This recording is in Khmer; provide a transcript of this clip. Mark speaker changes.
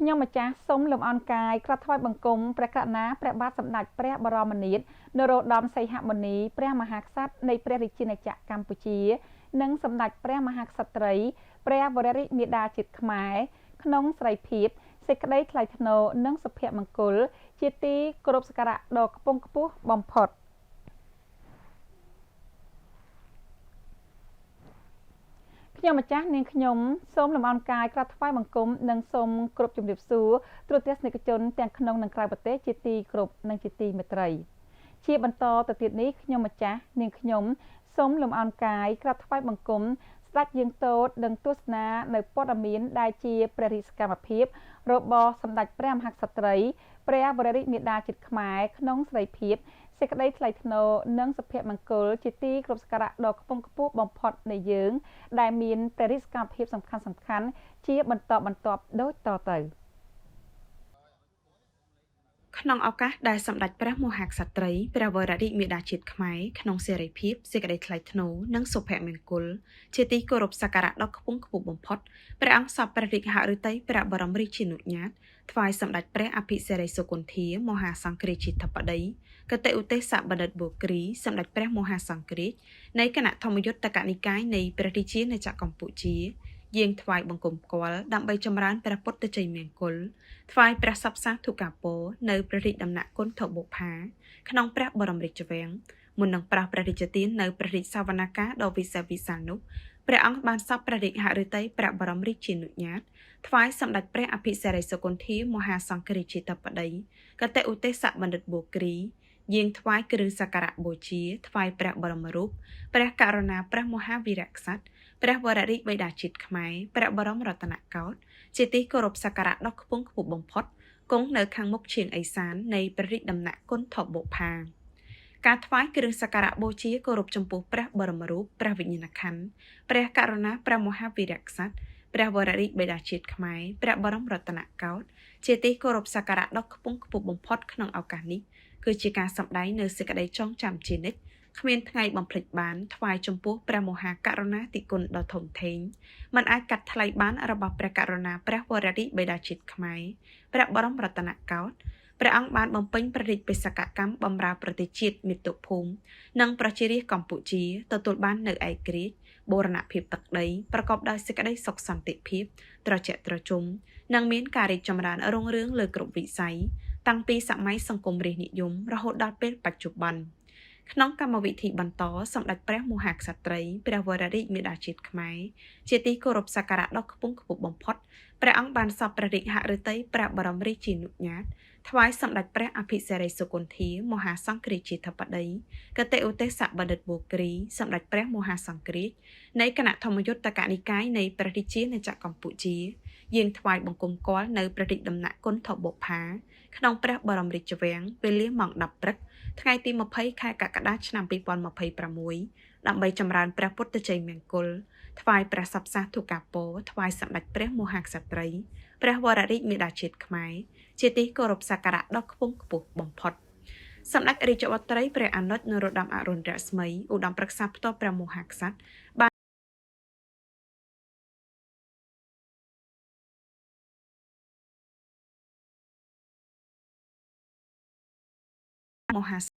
Speaker 1: ខ្ញុំម្ចាស់សូមលំអរកាយក្រាបថ្វាយបង្គំព្រះករុណាព្រះបាទសម្ដេចព្រះបរមនាថនរោត្តមសីហមុនីព្រះមហាក្សត្រនៃព្រះរាជាណាចក្រកម្ពុជា និងសម្ដេចព្រះមហាក្សត្រីព្រះវររាជមាតាជាតិខ្មែរក្នុងសេរីភាពសេចក្តីថ្លៃថ្នូរនិងសុភមង្គល ជាទីគោរពសក្ការៈដ៏ខ្ពង់ខ្ពស់បំផុតខ្ញុំម្ចាស់នាងខ្ញុំសូមលំអរកាយក្រាបថ្វាយបង្គំនិងសូមគោរពជម្រាបសួរទូរទស្សនិកជនទាំងក្នុងនិងក្រៅប្រទេសជាទីគោរពនិងជាទីមេត្រីជាបន្តទៅទៀតនេះខ្ញុំម្ចាស់នាងខ្ញុំសូមលំអរកាយក្រាបថ្វាយបង្គំស្ដេចយាងទតនិងទស្សនានៅព័ត៌មានដែលជាព្រះរាជសកម្មភាពរបស់សម្ដេចព្រះមហាក្សត្រីព្រះវររាជមាតាជាតិខ្មែរក្នុងសេរីភាពសេចក្តីថ្លៃថ្នូរនិងសុភមង្គលជាទីគោរពសក្ការៈដ៏ខ្ពង់ខ្ពស់បំផុតនៃយើងដែលមានព្រះរាជសកម្មភាពសំខាន់ៗជាបន្តបន្ទាប់ដូចតទៅ
Speaker 2: ក្នុងឱកាសដែលសម្ដេចព្រះមហាក្សត្រីព្រះវររាជមាតាជាតិខ្មែរក្នុងសេរីភាពសេចក្តីថ្លៃថ្នូរនិងសុភមង្គលជាទីគោរពសក្ការៈដ៏ខ្ពង់ខ្ពស់បំផុតព្រះអង្គសពព្រះរាជហឫទ័យព្រះបរមរាជានុញ្ញាតថ្វាយសម្ដេចព្រះអភិសិរិយសុគន្ធាមហាសង្ឃរាជាធិបតីគតិឧទេសបណ្ឌិតបូគ្រីសម្ដេចព្រះមហាសង្ឃរាជនៃគណៈធម្មយុត្តកនិកាយនៃព្រះរាជាណាចក្រកម្ពុជាយាងថ្វាយបង្គំគាល់ដើម្បីចម្រើនព្រះពុទ្ធជ័យមង្គលថ្វាយព្រះសព្វសាធុការពរនៅព្រះរាជដំណាក់គុណធបុប្ផាក្នុងព្រះបរមរាជវាំងមុននឹងប្រោសព្រះរាជទាននៅព្រះរាជសវនការដ៏វិសេសវិសាលនោះព្រះអង្គបានសព្វព្រះរាជហឫទ័យព្រះបរមរាជានុញ្ញាតថ្វាយសម្ដេចព្រះអភិសិរិយសុគន្ធាមហាសង្ឃរាជាធិបតីគតិឧទេសបណ្ឌិតបូគ្រីយាងថ្វាយគ្រឿងសក្ការៈបូជាថ្វាយព្រះបរមរូបព្រះករុណាព្រះមហាវីរក្សត្រព្រះវររាជបិតាជាតិខ្មែរព្រះបរមរតនកោដ្ឋជាទីគោរពសក្ការៈដ៏ខ្ពង់ខ្ពស់បំផុតគង់នៅខាងមុខឈៀងឦសាននៃព្រះរាជដំណាក់គុណធបុប្ផាការថ្វាយគ្រឿងសក្ការៈបូជាគោរពចំពោះព្រះបរមរូបព្រះវិញ្ញាណក្ខន្ធព្រះករុណាព្រះមហាវីរក្សត្រព្រះវររាជបិតាជាតិខ្មែរព្រះបរមរតនកោដ្ឋជាទីគោរពសក្ការៈដ៏ខ្ពង់ខ្ពស់បំផុតក្នុងឱកាសនេះគឺជាការសម្ដែងនៅសេចក្តីចងចាំជានិច្ចគ្មានថ្ងៃបំភ្លេចបានថ្វាយចំពោះព្រះមហាករុណាធិគុណដ៏ធំធេងមិនអាចកាត់ថ្លៃបានរបស់ព្រះករុណាព្រះវររាជបិតាជាតិខ្មែរព្រះបរមរតនកោដ្ឋព្រះអង្គបានបំពេញព្រះរាជបេសកកម្មបម្រើប្រទេសជាតិមាតុភូមិនិងប្រជារាស្ត្រកម្ពុជាទទួលបាននូវឯករាជ្យបូរណភាពទឹកដីប្រកបដោយសេចក្តីសុខសន្តិភាពត្រជាក់ត្រជុំនិងមានការរីកចម្រើនរុងរឿងលើគ្រប់វិស័យតាំងពីសម័យសង្គមរាស្ត្រនិយមរហូតដល់ពេលបច្ចុប្បន្នក្នុងកម្មវិធីបន្តសម្ដេចព្រះមហាក្សត្រីព្រះវររាជមាតាជាតិខ្មែរជាទីគោរពសក្ការៈដ៏ខ្ពង់ខ្ពស់បំផុតព្រះអង្គបានសព្វព្រះរាជហឫទ័យព្រះបរមរាជានុញ្ញាតថ្វាយសម្ដេចព្រះអភិសិរិយសុគន្ធាមហាសង្ឃរាជាធិបតីគតិឧទេសបណ្ឌិតបូគ្រីសម្ដេចព្រះមហាសង្ឃរាជនៃគណៈធម្មយុត្តកនិកាយនៃព្រះរាជាណាចក្រកម្ពុជាយាងថ្វាយបង្គំគាល់នៅព្រះរាជដំណាក់គុណធបុប្ផាក្នុងព្រះបរមរាជវាំងវេលាម៉ោង10ព្រឹកថ្ងៃទី20ខែកក្កដាឆ្នាំ2026ដើម្បីចម្រើនព្រះពុទ្ធជ័យមង្គលថ្វាយព្រះសព្វសាធុការពរថ្វាយសម្ដេចព្រះមហាក្សត្រីព្រះវររាជមាតាជាតិខ្មែរជាទីគោរពសក្ការៈដ៏ខ្ពង់ខ្ពស់បំផុតសម្ដេចរាជបុត្រីព្រះអនុជនរោត្តមអរុណរស្មីឧត្តមប្រឹក្សាផ្ទាល់ព្រះមហាក្សត្របានមហា